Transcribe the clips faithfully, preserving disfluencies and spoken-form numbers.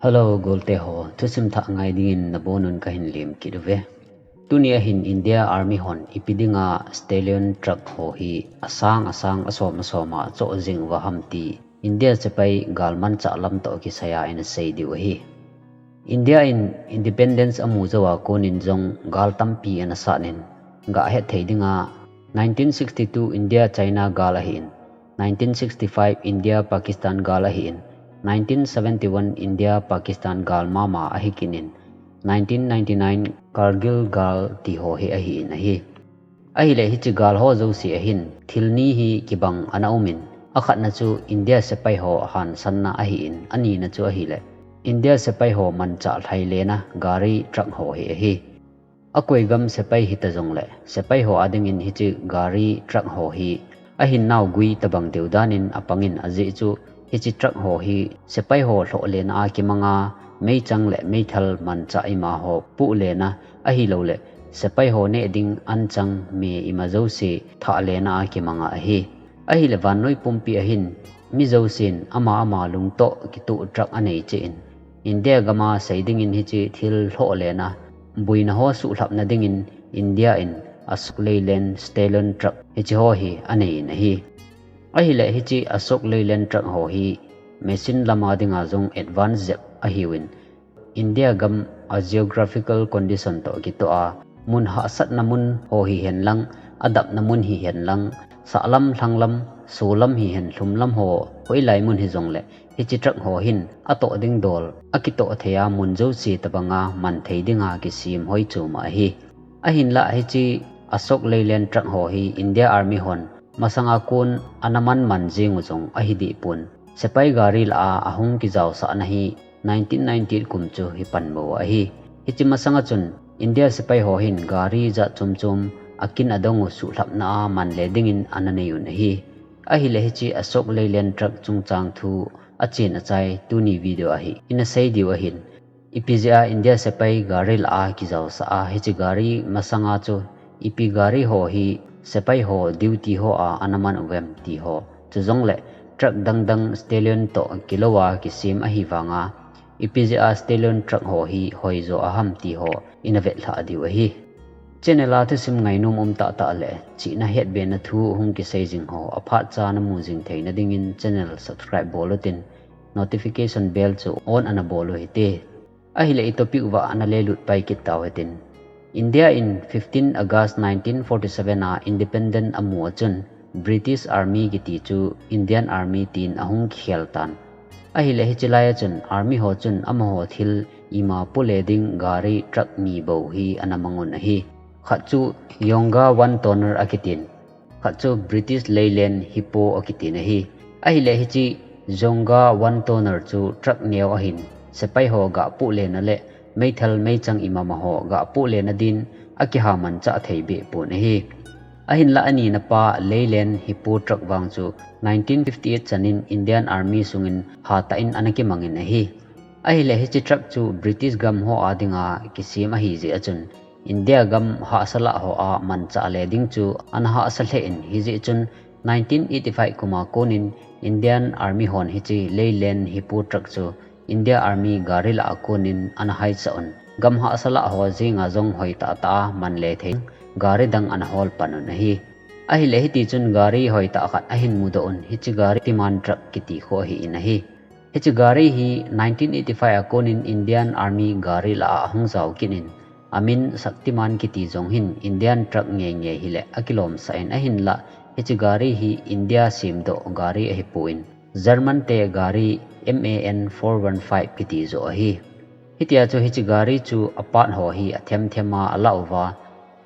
Hello, golte ho, thusim thah ngai dingin nabonun kahin lim kit uve. Tuni ahin India Army hon ipi dinga Stallion truck ho hi asang asang asom asom a choh jing uva ham ti India sepai galmanchah lam toh kisaiya ina sei diu ahi. India in independence amu jouva konin jong gal tampi ana sat in, gah het thei dinga nineteen sixty-two India China gal ahin, nineteen sixty-five India Pakistan gal ahin, nineteen seventy-one India Pakistan gal mama ahi kit in, nineteen ninety-nine Kargil gal ti ho hi ahin ahi. Ahileh hiche gal ho jouse ahin thil ni hi kibang ana um in, akhatna chu India sepai ho hansanna ahin, anina chu ahileh India sepai ho manchah lhailena gari truck ho hi ahi. Akoi gam sepai hita jongleh sepai ho adingin hiche gari truck ho hi ahin nau gui tabang deu danin apangin, ajeh chu hiche truck ho hi sepai ho lhoh lena a kimanga meichang le meithal manchah ima ho puh lena ahilouleh sepai ho neh ding anchang me ima jouse thah lena a kimanga ahi. Ahileh vannoi pumpi ahin mi jousen ama ama lungtoh kituh truck anei cheh in, India gama sei dingin hiche thil lhoh lena boina ho suhlhapna dingin India in Ashok Leyland Stallion truck hiche ho hi anei in ahi. Ahileh hiche Ashok Leyland truck ho hi machine lama dinga jong advance jep ahiuvin, India gam a geographical condition toh kitoh a, mun hahsatna mun ho hihen lang, adapna mun hihen lang, sahlam, lhanglam, solam hihen lhumlam ho, hoilai mun hijongleh hiche truck ho hin atoh ding dol akitoh thei a, mun jouse tabanga man thei dinga kisem hoi chom ahi. Ahinlah hiche Ashok Leyland truck ho hi India Army hon masanga kon ana man man jing u jong ahi dehpon, sepai gari lah a ahung kijaosahna hi nineteen ninety-eight kum chu hi pan bou ahi. Hiche masanga chun India sepai ho hin gari jat chom chom akin adong u suhlhapna a man le dingin ana nei un ahi. Ahileh hiche Ashok Leyland truck chungchang thu achen achai tuni video a hi ina sei diu ahin. Ipi jeh a India sepai gari lah a kijaosah a, hiche gari masanga chu ipi gari ho hi sepai ho duty ho a ana man uvem ti ho, chujongleh truck dang dang Stallion toh kilou a kisem ahi vanga, ipi jeh a Stallion truck ho hi hoijo aham ti ho ina vetlhah diu ahi. Channel a thusim ngainom um tahtah le chihna hetbena thu hung kisei jing ho aphat cha namu jing theina dingin channel subscribe bol utin, notification bell chu on ana bol u hite. Ahileh i topic uva ana lelut pai kit tau hitin. India in fifteen August nineteen forty-seven a independent amu a chun British Army kiti chu Indian Army tin ahung kikhel tan. Ahileh hiche lai a chun Army ho chun amaho thil ima pule ding gari truck ni bou hi ana mang un ahi. Khat chu Yonga one tonner akitin, khat chu British Leyland Hippo akitin ahi. Ahileh hiche Yonga one tonner chu truck neo ahin, sepai ho gah puh lena le meithal meichang imama ho gah puh lena din akiha manchah thei behpon ahi. Ahinlah anina pa Leyland Hippo truck vang chu nineteen fifty-eight chanin Indian Army sungin hatah in ana kimangin ahi. Ahileh hiche truck chu British gam ho adinga kisem ahi jeh a chun India gam hahsa lah ho a manchah le ding chu ana hahsa lheh in, hijeh chun nineteen eighty-five kum a konin Indian Army hon hiche Leyland Hippo truck chu India Army gari lah a konin ana haisah un, gam hahsa lah ho jenga jong hoi tahtah a man le thei gari dang ana hol pan un ahi. Ahileh hiti chun gari hoitah khat ahin mudoh un, hiche gari Shaktiman truck kiti kho ahin ahi. Hiche gari hi nineteen eighty-five a konin Indian Army gari lah a ahung jao kit in, amin Shaktiman kiti jong hin Indian truck ngei ngei hileh akilomsah in, ahinlah hiche gari hi India semdoh gari ahipon, German te gari M A N four one five kiti joh ahi. Hitia chu hiche gari chu a part ho hi athem them a alah uva,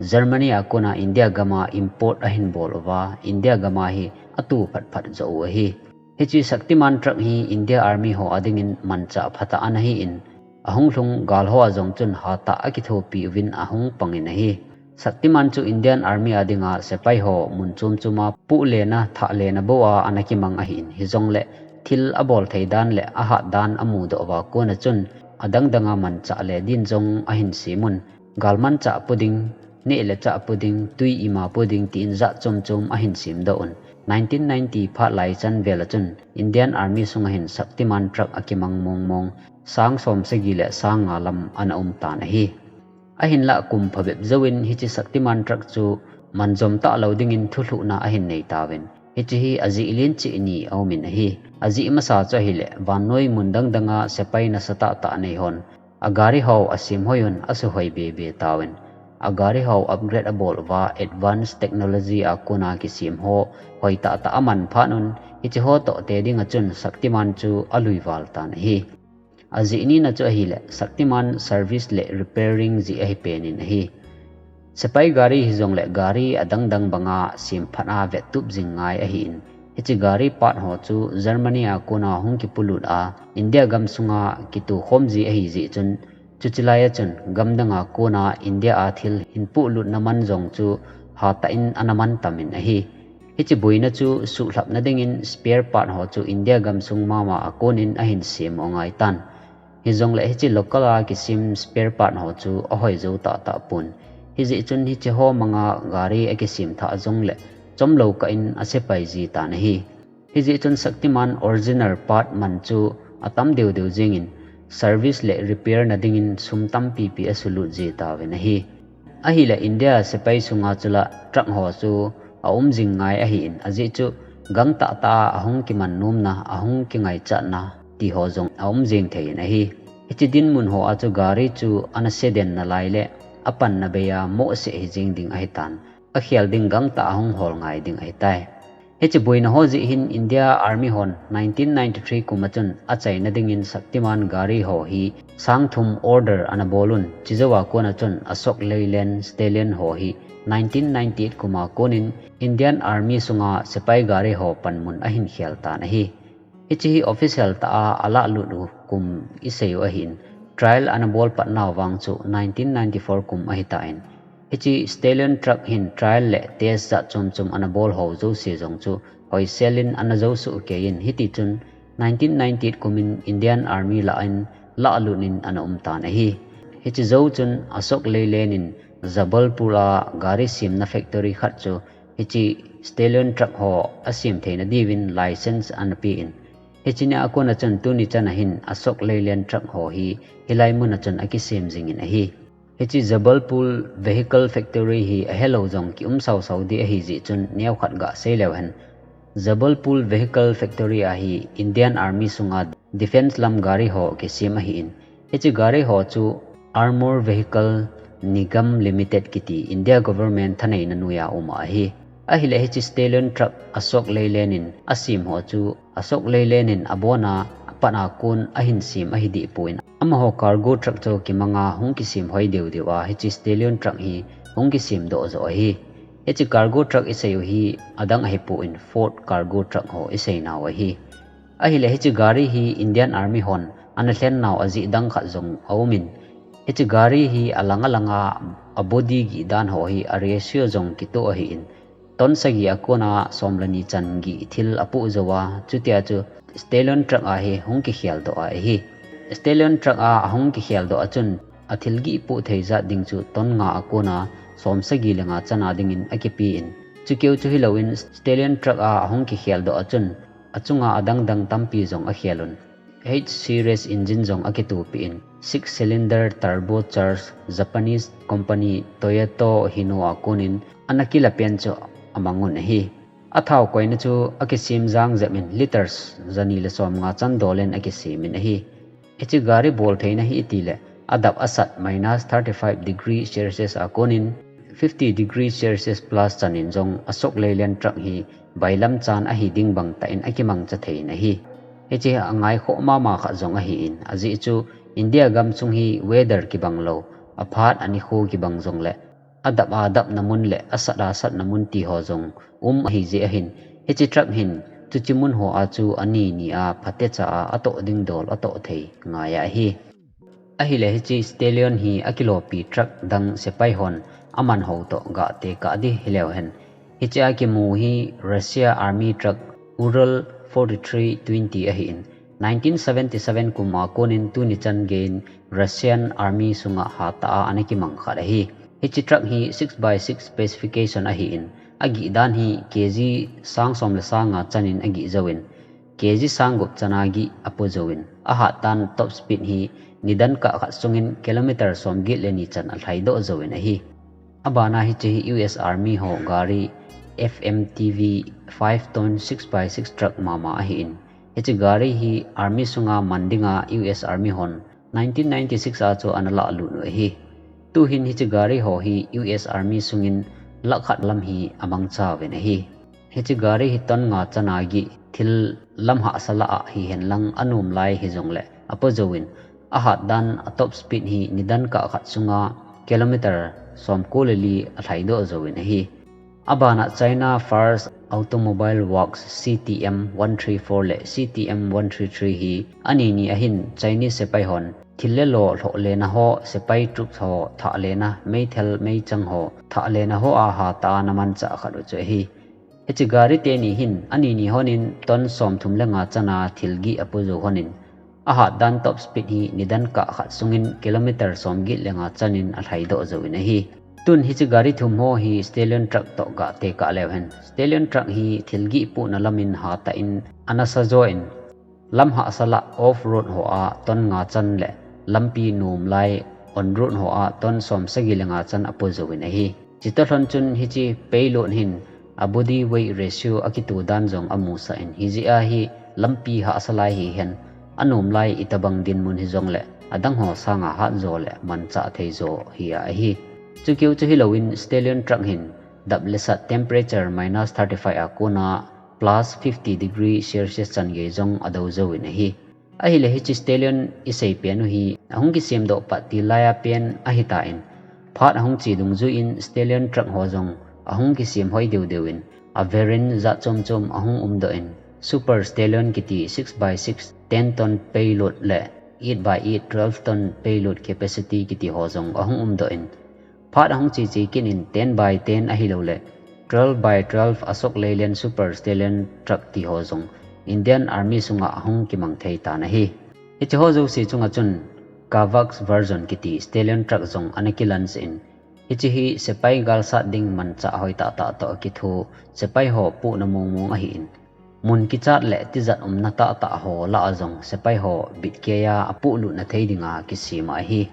Germany a kona India gama import ahin bol uva, India gama hi atu phat phat joh u ahi. Hiche Shaktiman truck hi India Army ho adingin manchah phatah ana hin, ahung lhung gal ho a jong chun hatah akithopi uvin ahung pangin ahi. Shaktiman chu Indian Army adinga sepai ho mun chom chom a puh lena, thah lena bou a ana kimang ahin, hijongleh thil abol thei dan le ahat dan amudoh uva kona chun adang dang a manchah le din jong ahin sem un, galmanchah pu ding, neh le chah pu ding, tui ima pu ding tin jat chom chom ahin semdoh un. Nineteen ninety phat lai chan vel a chun Indian Army sunga hin Shaktiman truck akimang mong mong, sang som sagi le sang nga lam ana um tan ahi. Ahinlah kum phabep jouvin hiche Shaktiman truck chu manjom talou dingin thulhuhna ahin nei tauvin, hiche hi ajeh len cheh ni aumin ahi. Ajeh masa chu ahileh, vannoi mun dang danga sepai nasatah tah nei hon agari ho asemhoi un asuhoi bebe tauvin, agari ho upgrade abol uva advanced technology a kona kisem ho hoitah tah aman phat un, hiche ho toh te dinga chun Shaktiman chu alui val tan ahi. Ajeh nina chu ahileh, Shaktiman service le repairing jeh ahi penin ahi. Sepai gari hijongleh gari adang dang banga semphat a vettup jing ngai ahin, hiche gari part ho chu Germany a kona hung kipolut a, India gamsunga kitokhom ji ahi jeh chun, chuche laia chun gamdanga kona India a thil hin polutna man jong chu hatah in ana man tamin ahi. Hiche boina chu suhlhapna dingin spare part ho chu India gamsung mama a konin ahin sem u angai tan. Hijongleh hiche local a kisem spare part ho chu ahoi jou tahtah pon. Hijeh chun hiche ho manga gari akisem thah jongleh chomlou kah in asepai ji tan ahi. Hijeh chun Shaktiman original part man chu atam deu deu jengin service le repair na dingin sum tampi pi asulut ji tauvin ahi. Ahileh India sepai sunga chula truck ho chu aum jing ngai ahin, ajeh chu gangtah tah a ahung kiman nomna, ahung kingaichatna ti ho jong aum jeng thei in ahi. Hiche dinmun ho a chu gari chu ana se den nalai le apanna bei a mohseh hijeng ding ahitan, akhel ding gangtah ahung hol ngai ding ahitai. Hiche boina ho jeh hin India Army hon nineteen ninety-three kum a chun achaina dingin Shaktiman gari ho hi sang thum order ana bol un, chujouva kona chun Ashok Leyland Stallion ho hi nineteen ninety-eight kum a konin Indian Army sunga sepai gari ho panmun ahin khel tan ahi. Hiche hi official tah a alahlut u kum isei u ahin, trial ana bol patnau vang chu nineteen ninety-four kum ahitan, hiche Stallion truck hin trial le test jat chom chom ana bol ho jouse jong chu hoisel in ana jou soh kei in, hitichun nineteen ninety-eight kumin Indian Army lah in lahlut in ana um tan ahi. Hiche jou chun Ashok Leyland in Jabalpur a gari semna factory khat chu hiche Stallion truck ho asem theina diuvin license ana pe in, hiche nia kona chun tuni chan a hin Ashok Leyland truck ho hi hilai mun a chun akisem jingin ahi. Hiche Jabalpur Vehicle Factory hi ahelou jong kium sau sau ding ahi jeh chun neokhat gasei leu hen. Jabalpur Vehicle Factory a hi Indian Army sunga defense lam gari ho kisem ahin, hiche gari ho chu Armour Vehicle Nigam Limited kiti India government thaneina noiya um ahi. Ahileh hiche Stallion truck Ashok Leyland in asem ho chu Ashok Leyland in abona apat a kon ahin sem ahi deh pon, amaho cargo truck chu kimanga hung kisem hoi deu deu a hiche Stallion truck hi hung kisem doh joh ahi. Hiche cargo truck isei u hi adang ahipon Ford cargo truck ho isei nau ahi. Ahileh hiche gari hi Indian Army hon ana lhen nau ajeh dang khat jong aumin, hiche gari hi alang alanga abody gih dan ho hi aratio jong kitoh ahin, ton sagi a kona som le ni chan gih thil apoh jou a, chutia chu Stallion truck a hi hung kikhel doh a ahi. Stallion truck a ahung kikhel doh a chun athil gih poh thei jat ding chu ton nga a kona som sagi le nga chan a dingin akipe in, chukeu chu hilouvin Stallion truck a ahung kikhel doh a chun achunga adang dang tampi jong akhel un. H series engine jong akitopi in, six cylinder turbocharged Japanese company Toyota Hino a konin ana kila pen chu amang un ahi. Athao koina chu akisem jang jep in liters jani le som nga chan dol in akisem in ahi. Hiche gari bol theina hi itileh adap asat minus thirty-five degree Celsius a konin fifty degree Celsius plus chan in jong Ashok Leyland truck hi bailam chan ahi ding bang tah in akimangcha thei in ahi. Hiche hi angaikhoh mama khat jong ahin, ajeh chu India gamsung hi weather kibang lou, aphat anikho kibang jongleh adap a dapna mun le asat a satna mun ti ho jong um ahi jeh ahin, hiche truck hin chuche mun ho a chu ani ni a phatecha a atoh ding dol atoh thei ngai ahi. Ahileh hiche Stallion hi akilopi truck dang sepai hon aman ho toh gah tekah ding hileu hen. Hiche a kimu hi Russia Army truck Ural forty-three twenty ahin, nineteen seventy-seven kum a konin tuni chan geiyin Russian Army sunga hatah a ana kimang khat ahi. Hiche truck hi six by six specification ahin, agih dan hi K G sang som le sang nga chan in agih jouvin, K G sang gup chana gih apo jouvin, ahat dan top speed hi nidan kah khat sungin kilometer som get le ni chan alhaidoh jouvin ahi. Abana hiche hi U S Army ho gari F M T V five ton six by six truck mama ahin, hiche gari hi Army sunga man dinga U S Army hon nineteen ninety-six a chu ana lalut u ahi. Tuhin hiche gari ho hi U S Army sungin lakh khat lam hi amangcha uvin ahi. Hiche gari hi ton nga chana gih, thil lam hahsa lah a hihen lang anom lai hijongle apo jouvin, ahat dan a top speed hi nidan kah khat sunga kilometer som ko le li alhaidoh jouvin ahi. Abana China First Automobile Works C T M one three four le C T M one three three hi anini ahin Chinese sepai hon thil le lo lhoh lena ho, sepai troops ho thah lena, meithal meichang ho thah lena ho a hatah a ana manchah khat u chu ahi. Hiche gari teni hin anini honin ton som thum le nga chana thil gih apo jou honin, ahat dan top speed hi nidan kah khat sungin kilometer som get le nga chanin alhaidoh jouvin ahi. Tun hiche gari thum ho hi stallion truck toh gah tekah leu hen. Stallion truck hi thil gih pohna lamin hatah in ana sa jouvin, lam hahsa lah off road ho a ton nga chan le lampi nom lai on road ho a ton som sagi le nga chan apo jouvin ahi. Chutoh lhon chun hiche payload hin a body weight ratio akitoh dan jong amusah in, hijeh a hi lampi hahsa lai hihen, anom lai itobang dinmun hijongle adang ho sanga hatjo le manchah theijo hi ahi. Chukeu chu hilouvin stallion truck hin dap le sat temperature minus thirty-five a kona plus fifty degree Celsius chan gei jong adou jouvin ahi. Ahile hiche stallion isei pen u hi ahung kisemdoh pat til laiya pen ahitan, phat ahung che dungjuiyin stallion truck ho jong ahung kisem hoi deudeuvin, a variant jat chom chom ahung umdoh in, Super Stallion kiti six by six ten ton payload le eight by eight twelve ton payload capacity kiti ho jong ahung umdoh in, phat ahung che che kit in ten by ten ahilouleh twelve by twelve Ashok Leyland Super Stallion truck ti ho jong Indian Army sunga ahung kimang thei tan ahi. Hiche ho jouse chunga chun Kavach version kiti stallion truck jong ana kilansah in, hiche hi sepai galsat ding manchah hoi tahtah toh akitho, sepai ho pohna mong mong ahin, mun kichat le tijat umna tahtah ho lah a jong sepai ho bitkeiya apoh lutna thei dinga kisem ahi.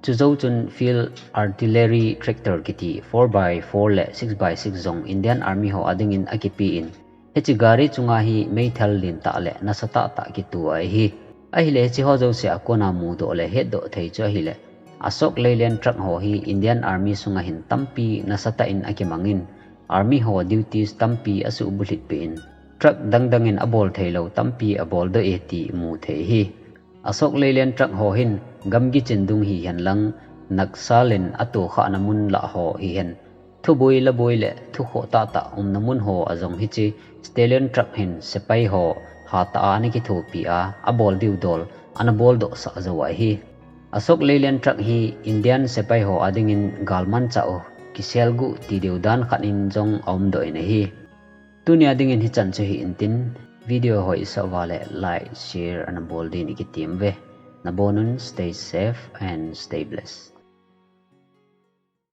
Chujou chun Field Artillery Tractor kiti four by four le six by six jong Indian Army ho adingin akipen, hiche gari chunga hi meithal lentah le nasatah tah kitoh ahi. Ahile hiche ho jouse a kona mudoh le hetdoh thei chu ahile, Ashok Leyland truck ho hi Indian Army sunga hin tampi nasatah in akimangin, Army ho duties tampi asuhbulhit peh in, truck dangdang in abol theilou tampi aboldoh e ti mu thei ahi. Ashok Leyland truck ho hin gamgi chindung hihen lang, Naxal in atohkhahna mun lah ho hihen, thuboi laboi le thukhoh tahtah umna mun ho a jong hiche stallion truck hin sepai ho hatah a ana kithopi a, abol diu dol ana boldohsah jou ahi. Ashok Leyland truck hi Indian sepai ho adingin galmanchah u kiselguh ti deu dan khat in jong aumdoh in ahi. Tunia dingin hichan chu hi intin, video ho isah uva le like, share ana bol din ikitem uve. Nabonun stay safe and stay blessed.